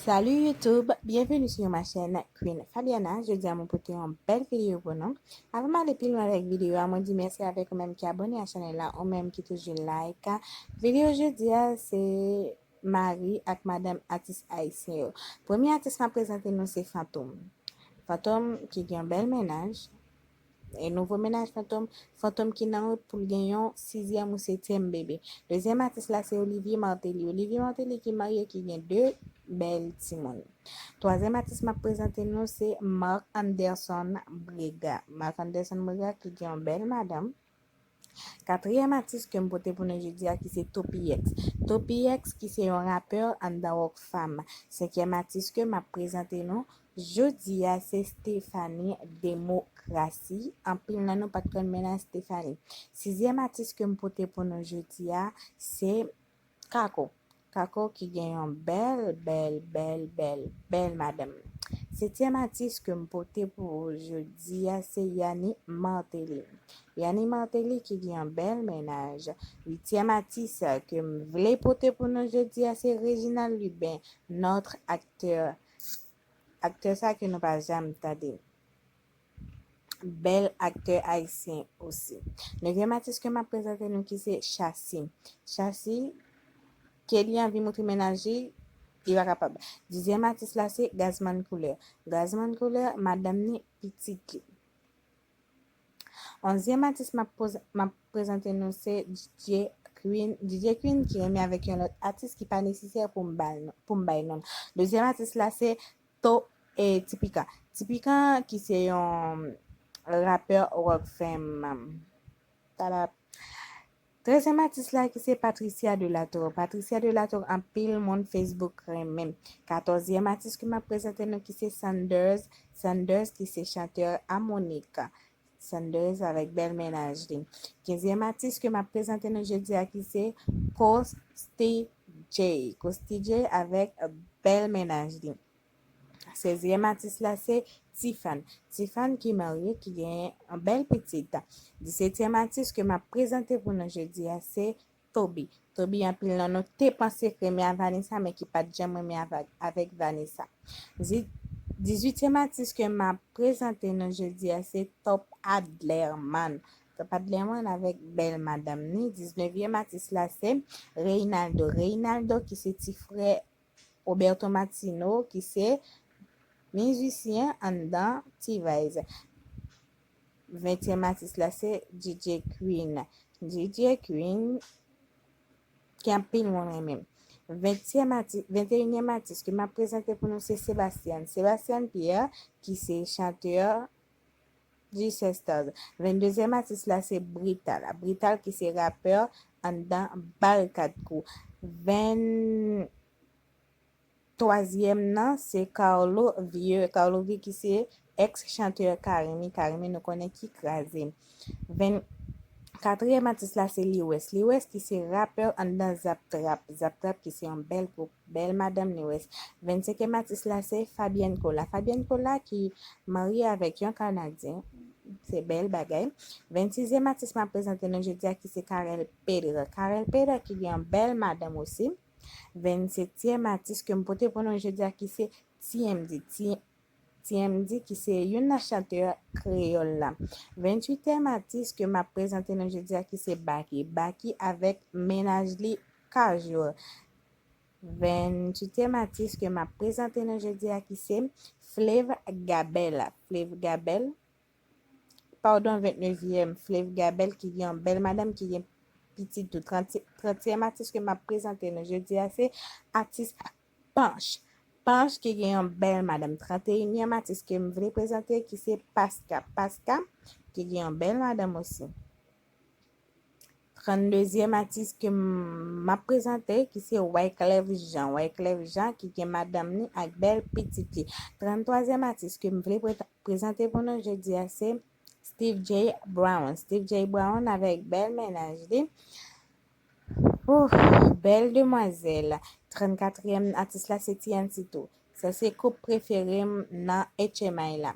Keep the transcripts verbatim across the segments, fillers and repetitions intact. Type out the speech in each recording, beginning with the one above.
Salut YouTube, bienvenue sur ma chaîne Queen Fabiana. Jodi a mwen pote yon bèl videyo pou nou. Avan m ale pi lwen avèk videyo a, mwen di mèsi avèk ou menm ki abòne a chanèl la, ou menm ki toujou like. Videyo jodi a se mari ak madanm atis ayisyen yo. Premye atis m ap prezante nou se Fantom. Fantom ki gen yon bèl mennaj. E nouvo mennaj Fantom, Fantom ki nan wout pou l gen yon sizyèm ou setyèm bebe. Dezyèm atis la se Olivier Martelly. Olivier Martelly ki marye, ki gen de bèl timoun. Twazyèm atis m ap prezante nou se Marc Anderson Brega. Marc Anderson Brega ki gen yon bèl madanm. Katriyèm atis ke m pote pou nou jodi a ki se Toppy X. Toppy X ki se yon rapè anndan Rockfam. Senkyèm atis ke m ap prezante nou jodi a se Stephanie Demokrasi. Anpil nan nou pa t konn mennaj Stephanie. Sizyèm atis ke m pote pou nou jodi a se Kako. Kako ki gen yon bèl, bèl, bèl, bèl, bèl madanm. Setyèm atis ke m pote pou ou jodi a se Yanni Martelly. Yanni Martelly ki gen yon bèl mennaj. Uityèm atis ke m vle pote pou nou jodi a se Réginald Lubin, notre acteur. Aktè sa ke nou pa janm tande. Bèl aktè ayisyen osi. Nevyèm atis ke m ap prezante nou ki se Shassy. Shassy, ke li anvi moutre mennaj li, li pa kapab. Dizyèm atis la se Gazman Couleur. Gazman Couleur, madanm ni, pitit li. Onzyèm atis m ap poz-, m ap prezante nou se D J Queen. D J Queen ki renmen avèk yon lòt atis ki pa nesesè pou m ba l non, pou m bay non l. Dezyèm atis la se To, e, Tipikan. Tipikan ki se yon rapè Rockfam. Tala. Trèzyèm atis la ki se Patricia de la Tour. Patricia de la Tour anpil moun Facebook renmen. Katòzyèm atis ke m ap prezante nou ki se Sanders. Sanders ki se chantè Harmonik. Sanders avèk bèl mennaj li. Kenzyèm atis ke m ap prezante nou jodi a ki se Costi J. Costi J avèk bèl mennaj li. Sèzyèm atis la se Tifan. Tifan ki marye, ki gen yon bèl pitit. Disetyèm atis ke m ap prezante pou nou jodi a se Toby. Toby anpil nan nou te panse k renmen a Vanessa, men ki pa t janm renmen avèk, avèk Vanessa. Di-, dizuityèm atis ke m ap prezante nou jodi a se Top Adlerman. Top Adlerman avèk bèl madanm ni. Diznevyèm atis la se Reynaldo. Reynaldo ki se ti frè Roberto Martino, ki se mizisyen anndan T-Vice. Ventyèm atis la se D J Queen. D J Queen, ki anpil moun renmen. Ventyèm ati-, venteyinyèm atis ke m ap prezante pou nou se Sebastian. Sebastian Pierre, ki se chantè G Sisters. Venndezyèm atis la se Brital. Brital ki se rapè anndan Barikad Crew. Venntwazyèm nan se Carlo Vieux. Carlo Vieux ki se ex chantè Carimi. Carimi nou konnen ki kraze. Venn-, katriyèm atis la se Lewis. Lewis ki se rapè anndan Zap Trap. Zap Trap ki se yon bèl gwoup. Bèl madanm Lewis. Vennsenkyèm atis la se Fabienne Cola. Fabienne Cola ki marye avèk yon Kanadyen. Se bèl bagay. Vennsizyèm atis m ap prezante nou jodi a ki se Carel Pedre. Carel Pedre ki gen yon bèl madanm osi. Vennsetyèm atis ke m pote pou nou jodi a ki se T M D. T-, T M D ki se youn nan chantè kreyòl la. Venntuityèm atis ke m ap prezante nou jodi a ki se Baky. Baky avèk mennaj li Kajou. Venntuityèm atis ke m ap prezante nou jodi a ki se Flave Gabel. Flave Gabel, padon, vennnevyèm, Flave Gabel ki gen yon bèl madanm ki gen pitit tou. Trant, trantyèm atis ke m ap prezante nou jodi a se atis Panch. Panch ki gen yon bèl madanm. Tranteyinyèm atis ke m vle prezante ki se Paska. Paska ki gen yon bèl madanm osi. Tranndezyèm atis ke m ap prezante ki se Wyclef Jean. Wyclef Jean ki gen madanm ni ak bèl pitit li. Tranntwazyèm atis ke m vle pre-, prezante pou nou jodi a se Steve J Brown. Steve J Brown avèk bèl mennaj li. Ouh, bèl demwazèl. Trannkatriyèm atis la se T N C tou. Sa se koup prefere m nan H M I la.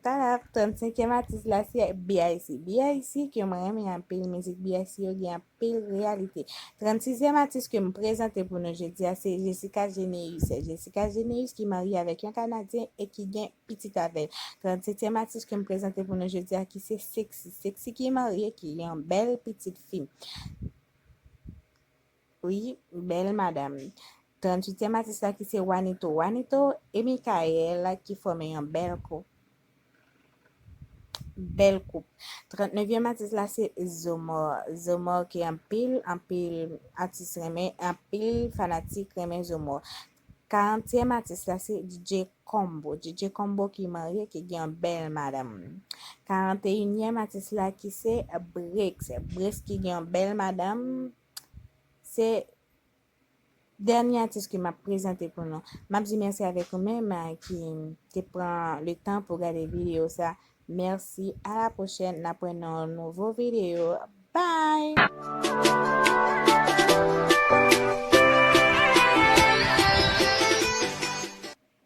Tada! Trannsenkyèm atis la se B I C. B I C ke mwen renmen anpil, mizik B I C yo gen anpil reyalite. Trannsizyèm atis ke m prezante pou nou jodi a se Jessica Généus. Jessica Généus ki marye avèk yon Kanadyen e ki gen pitit avè l. Trannsetyèm atis ke m prezante pou nou jodi a ki se Sexy. Sexy ki marye, ki gen yon bèl pitit fi. Wi, bèl madanm. Trannwityèm atis la ki se Wanito. Wanito e Michael ki fòme yon bèl koup. Bèl koup. Trannnevyèm atis la se Zomor. Zomor ki anpil, anpil atis renmen, anpil fanatik renmen Zomor. Karantyèm atis la se D J Combo. D J Combo ki marye, ki gen yon bèl madanm. Karanteyinyèm atis la ki se Brix. Brix ki gen yon bèl madanm. Se dènye atis ke m ap prezante pou nou. M ap di mèsi avèk ou menm, a, ki te pran le tan pou gade videyo sa. Mèsi, a la pwochèn, n ap wè nan yon nouvo videyo. Bye!